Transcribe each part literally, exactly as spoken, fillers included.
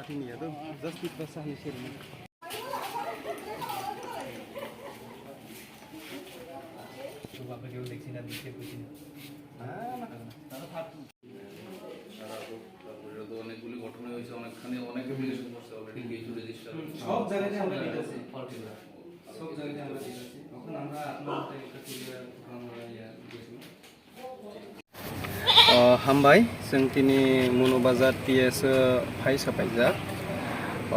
Ini ya tuh, just Tiprasa ni sini. Coba bagi ulik sini, bisi, bisi. তারা তো, তারপরে তো অনেকগুলি ঘটনা হয়েছে, অনেকখানি, অনেক অ্যাপ্লিকেশন করছে অলরেডি, কিছু রেজিস্টার। হুম, সব জায়গাতে আমরা দিতেছি। সব জায়গাতে আমরা দিতেছি। এখন আমরা আপনার একটা ক্লিয়ার আমরা ইয়ে দিয়েছিলাম। O, hambai, chwng tini Munu Bazar T S o phai sapaijak.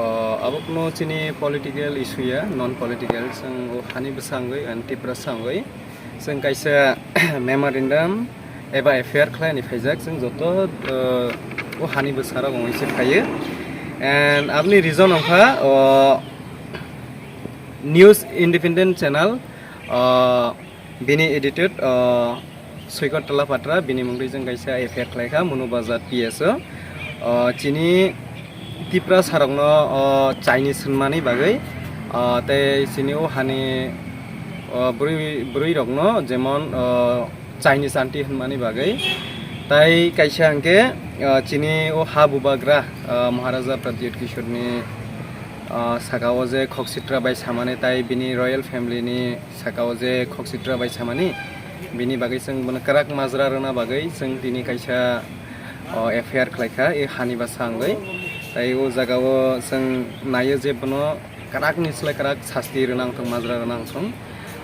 O, abokno chini political issue ya, non political, chwng o hani bwsangwi, and Tiprasa wngwi. Chwng kaisa memorandum eba F I R khlaini phaijak, chwng joto, o, o hani bwsarok wngwi se phaiyo. And aboni reason wngkha, o, News Independent Channel, o, bini edited, o, Soikot Tola Patra, bini mungwi chwng kaisa F I R khlaikha, Munu Bazar T S o. O, chini Tiprasarokno, o, Chinese hwnmani bagwi, o, tei chini o hani, o, bwrwi, bwrwirokno jemon, o, Chinese aunty hwnmani bagwi. Tai kaisa hwnkhe, o, chini o ha bubagra, o, Maharaja Pradyut Kishorni, o, saka o je khoksitra bai samani tai bini royal family ni saka o je khoksitra bai samani, bini bagwi chwng bono kwrak majra rwna bagwi chwng tini kaisa, o, F I R khlaikha, e hani bwsangwi. Tai o jaga o chwng naio je bono kwrak ni slai kwrak sasti rwna wngthong, majra rwna wngthong.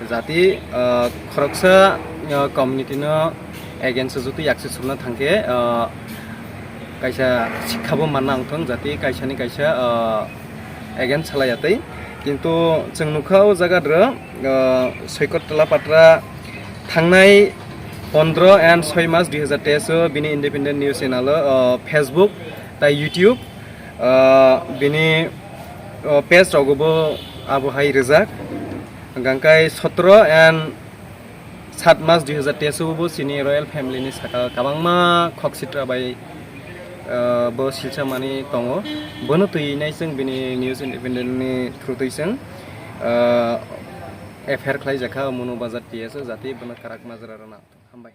Jati, o, khoroksa, o, community no against o jutu yakse sumna thangkhe, o, kaisa sikha bo manna wngthong, jati kaisa ni kaisa, o, against salai atwi. Kintu chwng nukha o jaga dro, o, Soikot Tola Patra thangnai pondro and soi mas dui hazar teis o bini Independent News Channel o, o, Facebook tai YouTube, o, bini, o, page rogo bo abo hai rijak. Hwnkhe sotro and sat mas dui hazar teis o bo chini royal family ni saka kwbangma khoksitra bai, ah, bo silsa mani tongo. Bono twi nai chwng bini News Independent ni through twi chwng, ah, F I R khlai jakha Munu Bazar T S o, jati bono kwrak majra rwna. Hambai.